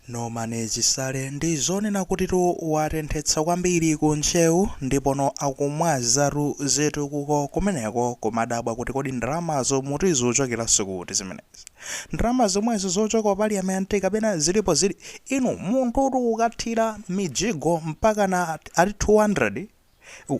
Norman Chisale ndi zonena kutitu watenthetsa kwambiri ku Ntcheu, ndipono akumwazatu zitukuko kumeneko, kumadabwa kuti kodi ndalamazo muti zochokeranso kuti zimenezi? Ndalama zomwezo zochoka ku parliament kapena zilipo zili inu? Munthutu kukathira mijigo mpaka na ati 200,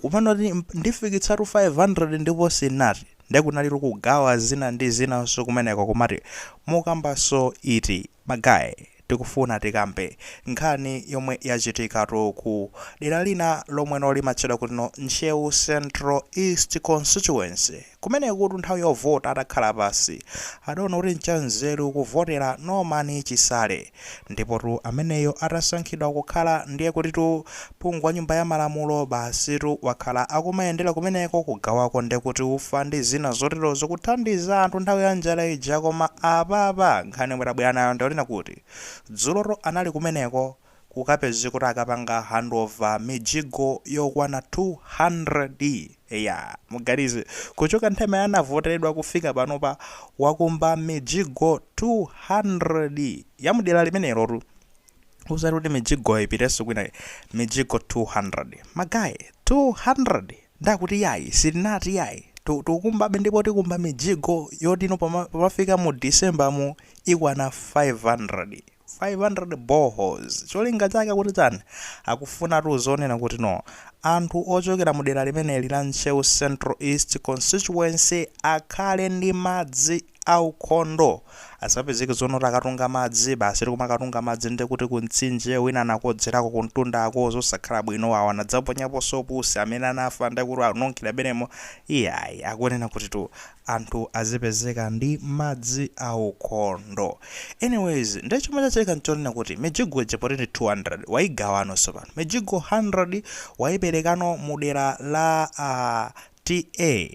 kumanoti ndifikitsatu 500, ndipo sinati ndikunalitu kugawa zina ndi zinanso kumeneko. Kumati mukambaso iti, ma guys? Tikufuna tikambe nkhani yomwe yachitikatu ku dera lina lomweno limatchedwa kuti no Ntcheu Central East Constituency. Kumeneko nthawi yovota atakhala pasi adaona kuti nchanzeru kuvotera Norman Chisale, ndipotu ameneyo atasankhidwa kukhala ndiye kutitu phungu wa nyumba ya malamulo, basitu wakhala akumayendera kumeneko kugawako ndekuti ufa ndi zina zoterozo, kuthandiza anthu nthawi ya njala ija. Koma apapa nkhani yomwe tabwera nayo ndionena kuti dzuloto anali kumeneko kukapeza kuti akapanga handover mijigo yokwana 200. Ya, muganize, kuchoka nthawi imene anavoteredwa kufika panopa wakumba mijigo 200 ya mudera limenelotu, usati kuti mijigo ipitenso kwina. Mijigo 200, ma guys, 200. Ndakuti yayi, sitinati yayi, tikumbabe ndipo tikumba mijigo yotino pamafika mu December mu ikwana 500, 500 boreholes. Cholinga chake kuti chani? Akufuna tuzonena kuti no, anthu ochokera mu dera limeneli la Ntcheu Central East Constituency akhale ndi madzi aukhondo, asapezeke zonoti akatunga madzi basi, tikumakatunga madzi ndikuti ku mtsinje, wina anakodzerako kumtundako, zosakhala bwino, awo anadzaponyaponso pusi, amene anafa ndikuti anunkhira benemo. Iyayi, akunena kuti tu anthu azipezeka ndi madzi aukhondo. Anyways, ndi chomwe chachitika nchonena kuti mijigo ija poti ndi 200 wayigawanonso pano. Mijigo 100 wayiperekano mu dera la TA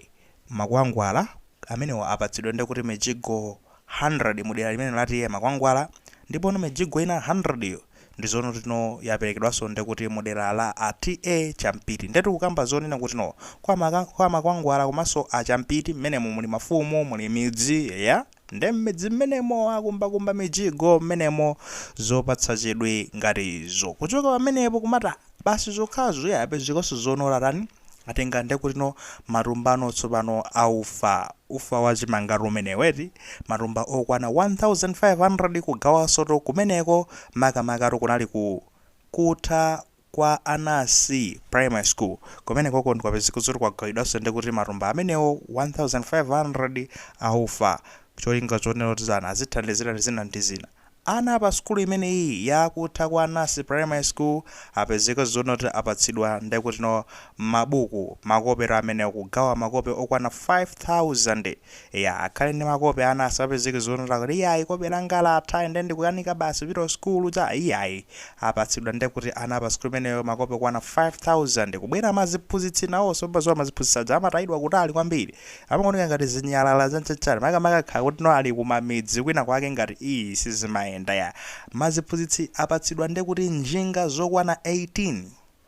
Makwangwala. Amenewo apatsidwe ndikuti mijigo 100 mu dera limene la TA Makwangwala, ndipo mijigo ina 100 yo ndizono tino yaperekedwanso ndikuti mu dera la a TA Champiti. Ndetu kukamba zonena kuti no, kwa Makwangwala komanso a Champiti mmenemo muli mafumu, muli midzi ya nde mmidzi mmenemo akumbakumba mijigo mmenemo, zopatsa chidwi ngati izo. Kuchoka pamenepo kumata basi zokhazo yapezekanso zonola tani, atenga ndekuti no matumbano tsopano aufa, ufa wachimangatu umeneweti, matumba okwana 1500 kugawanso kumeneko. Makamakatu kunali ku Kutha kwa Anasi Primary School. Kumenekoko ndikwapezeka zoti kwagawidwanso ndikuti matumba amenewo 1500 aufa, cholinga chonena kuti zana azithandizira ndi zina ndi zina. Ana pa sukulu imeneyi yakutha kwa Anasi Primary School apezeka zonoti apatsidwa ndekuti no mabuku, makopero amenewo, kugawa makope okwana 5000 ya akhale ndi makope. Ana asapezeke zonoti akuti iyayi, kope langa latha, ende ndikukanika basi pita sukulu cha. Iyayi, apatsidwa ndekuti ana pa sukulu imeneyo makope okwana 5000. Kubwera maziphunzitsi nawonso, pazuwa maziphunzitsi aja amatayidwa kutali kwambiri, amaoneka ngati zinyalala zanchachale, makamaka khala kuti no ali kumamidzi kwina kwake ngati iyi sizimayenda ya. Maziphunzitsi apatsidwa ndekuti njinga zokwana 18,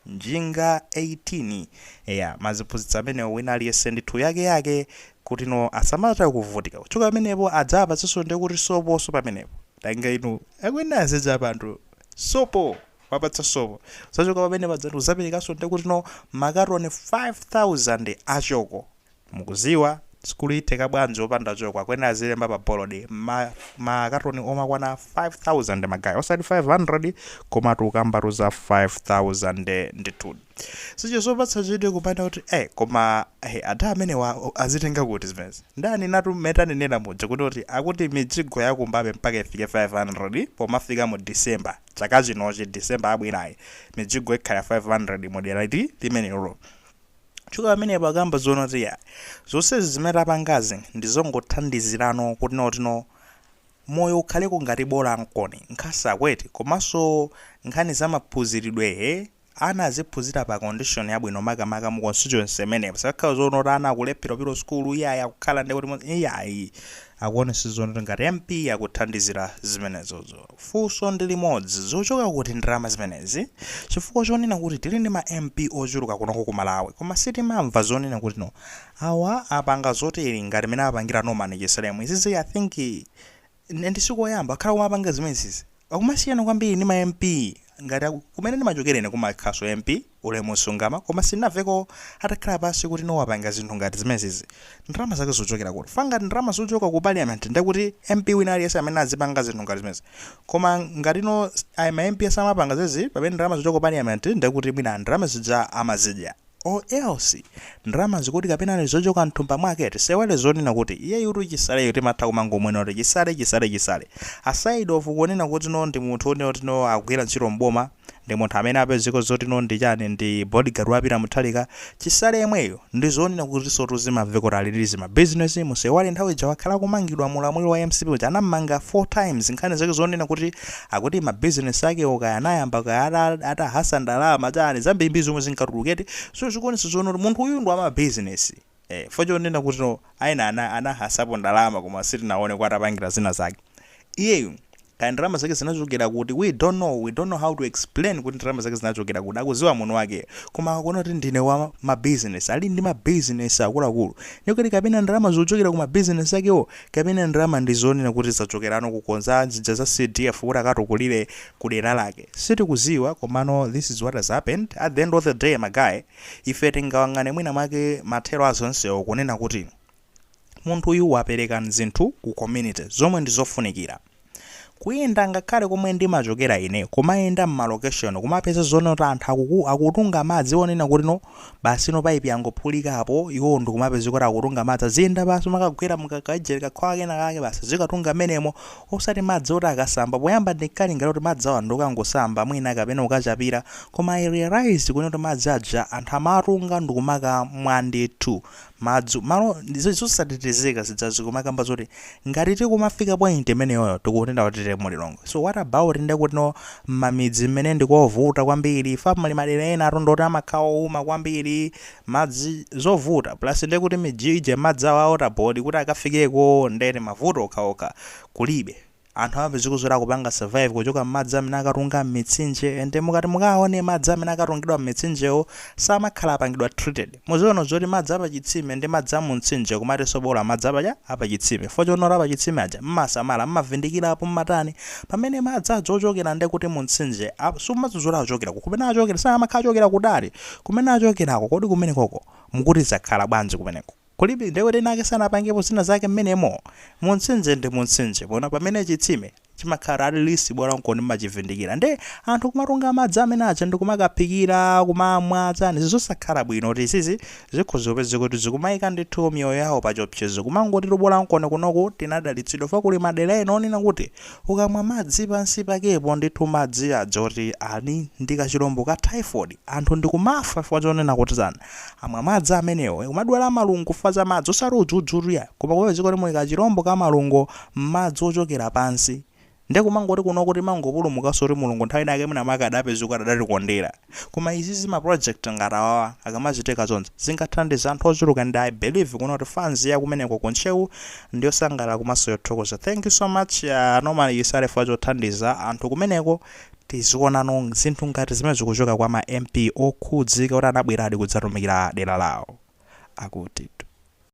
njinga 18 ya maziphunzitsi amenewo, wina aliyense ndithu yake yake, kuti no asamata kuvutika. Kuchoka pamenepo adzapatsenso ndekuti soponso pamenepo. Tanga inu, akwena azidza panthu sopo, wapatsa sopo. Zachoka pamene padzati uzaperekanso ndekuti no makatoni 5000 achoko. Mukuziwa sukulu itheka bwanji opanda choko? Akwena azilemba pa bolodi makatoni omakwana 5000, ma guys, osati 500 koma tukambatu za 5000 ndithu. Sicho zopatsa chidwi kupanda kuti koma ada amenewa azitenga kuti zimenezi ndani? Natu metanenera muja kuti akuti mijigo yakumbabe mpaka ifike 500 pomafika mu December chaka chinochi. December abwerayi mijigo ikhala 500 modera liti limenelo. Chuka pamenepo akamba zonoti ya zonsezi zimene tapangazi ndizongothandizirano kuti notino moyo ukhaleko ngati bola mkoni nkhasakweti, komanso nkhani zamaphunziridwe, ana aziphunzira pa condition yabwino, makamaka mu constituency imenepo. Sakhala zonoti ana akulephera kupita sukulu, iyayi, akukhala ndi kuti iyayi. Akuonesa zonoti ngati MP akuthandizira zimenezozo. Funso ndi limodzi: zochoka kuti ndalama zimenezi? Chifukwa chonena kuti tili ndi ma MP ochuluka kunoko ku Malawi, koma sitimamva zonena kuti no, awa apanga zotere ngati mene apangira Norman Chisale. Izizi I think ndisikoyamba akhala kumapanga zimenezi. Akumasiyana kwambiri ndi ma MP. Ngati kumene ndimachokera ine kumakhaso MP Ulemu Sungama, koma sindinamveko atakhala pansi kuti no, wapanga zinthu ngati zimenezi. Ndalama zake zochokera kuti? Fa ngati ndalama zochoka ku parliament, ndekuti MP wina aliyense amene azipanga zinthu ngati zimenezi. Koma ngati no, ayi, ma MP samapanga zezi pamene ndalama zochoka ku parliament, ndekuti mwina ndalama zija amazidya or else ndalama zikuti kapena ni zochoka mthumba mwake. Tisewere zonena kuti iye yutu Chisaleyo timatha kumangomwena kuti Chisale, Chisale, Chisale. Aside of kunena kuti no, ndi munthu onena kuti no, akugwira ntchito mboma, ndi munthu amene apezeka zoti no, ndi chani, ndi bodyguard wa Peter Mutharika, Chisale yemweyo ndi zonena kuti sotu zimamve kuti alili zima business. Musewale nthawi ija wakhala kumangidwa mulamuliro wa MCP uja, anamanga 4 times. Nkhani zake zonena kuti akuti ma business ake okaya anayamba kaya atahasa ndalama chani, zambiri zomwe zinkatuluketi. So zikuonetsa zoona kuti munthu uyu ndi wa ma business. Fo chonena kuti no, aina anahasapo ndalama, koma sitinaone kuti atapangira zina zake. Iyeyu kaya ndalama zake zinachokera kuti, we don't know. We don't know how to explain kuti ndalama zake zinachokera kuti, akuziwa muno wake. Koma akuona kuti ndine wa mabusiness, ali ndi mabusiness akuluakulu, ndikuti kapena ndalama zochokera ku mabusiness akewo, kapena ndalama ndizonena kuti zachokerano kukonza zija za CDF kuti akatukulire kudera lake, sitikuziwa. Komano this is what has happened. At the end of the day, ma guy, ife tingawang'ane mwina mwake mathero azonsewo kunena kuti munthu uyu wapereka zinthu ku community zomwe ndizofunikira. Kuyenda ngakhale komwe ndimachokera ine, kumayenda mma location, kumapeza zoona kuti anthu akutunga madzi onena kuti no, basi no, paipi yangophulikapo, iwo ndikumapeza kuti akutunga madzi, aziyenda basi makagwera mukakajereka kakhowa kena kake, basi zikatunga menemo, osati madzi oti akasamba. Poyamba ndinkalingalira kuti madzi awa ndikangosamba mwina kapena ukachapira, koma I realized kunena kuti madzi aja anthu amatunga ndikumakamwa ndithu. Madzi malo zosatetezeka zidzazi kumakamba zoti ngati tikumafika point imeneyoyo, tikunena kuti tili mulilongwe, so what about ndekuti no, mmamidzi mmene ndikovuta kwambiri? Fa mali madera ena atondoti amakhala owuma kwambiri, madzi zovuta, plus ndekuti mijije madzi awo a water board kuti akafikeko, ndete mavuto okhaokha kulibe. Anthu amapeza zoti akupanga survive kuchoka m'madzi amene akatunga m'mitsinje. Ende mukati mukaone madzi amene akatungidwa m'mitsinjewo samakhala apangidwa treated. Muziona zoti madzi apachitsime ndi madzi amumtsinje, kumatinso bola madzi apacha apachitsime, fo chonora apachitsime aja mmasamala, mmavindikirapo, mmatani, pamene madzi aja ochokera ndi kuti mumtsinje sumadzuzula achokera kumene achokera, samakhala achokera kutali kumene achokerako. Kodi kumene koko mukuti zakhala bwanji kumeneko? Kulibe ndekuti nake sanapangepo zina zake mmenemo. Mumtsinje ndi mumtsinje pona, pamene chitsime chimakhala at least bola nkoni mmachivindikira. Nde anthu kumatunga madzi amene aja ndikumakaphikira, kumamwa, chani, zizosakhala bwino kuti izizi zikhoza kupezeka kuti zikumayika ndithu miyoyo yawo pachiopsezo. Kumangoti bola nkoni kunoku tinadalitsidwa, fa kuli madera ena onena kuti ukamwa madzi pansi pakepo ndithu madzi aja oti ali ndi kachilombo ka typhoid, anthu ndikumafa chifukwa chonena kuti zana amwa madzi amenewo, kumadwala malungo fa za madzi, osati udzudzu ya, koma kupezeka kuti muli kachilombo ka malungo m'madzi ochokera pansi. Nde kumangoti kuno kuti mangopulumukanso kuti Mulungu nthawi inake mwina mwake adapeza kuti adatikondera. Koma izizi, ma project ngati awawa akamachitika zonse, zingathandiza anthu ochuluka. And I believe kuno kuti fans ya kumeneko kuntcheu ndiyosangalala komanso yothokoza. Thank you so much, Norman Chisale, for chothandiza anthu kumeneko. Tizionano zinthu ngati zimene zikuchoka kwa ma MP okhudzika kuti anabweradi kudzatumikira dera lawo. Akuti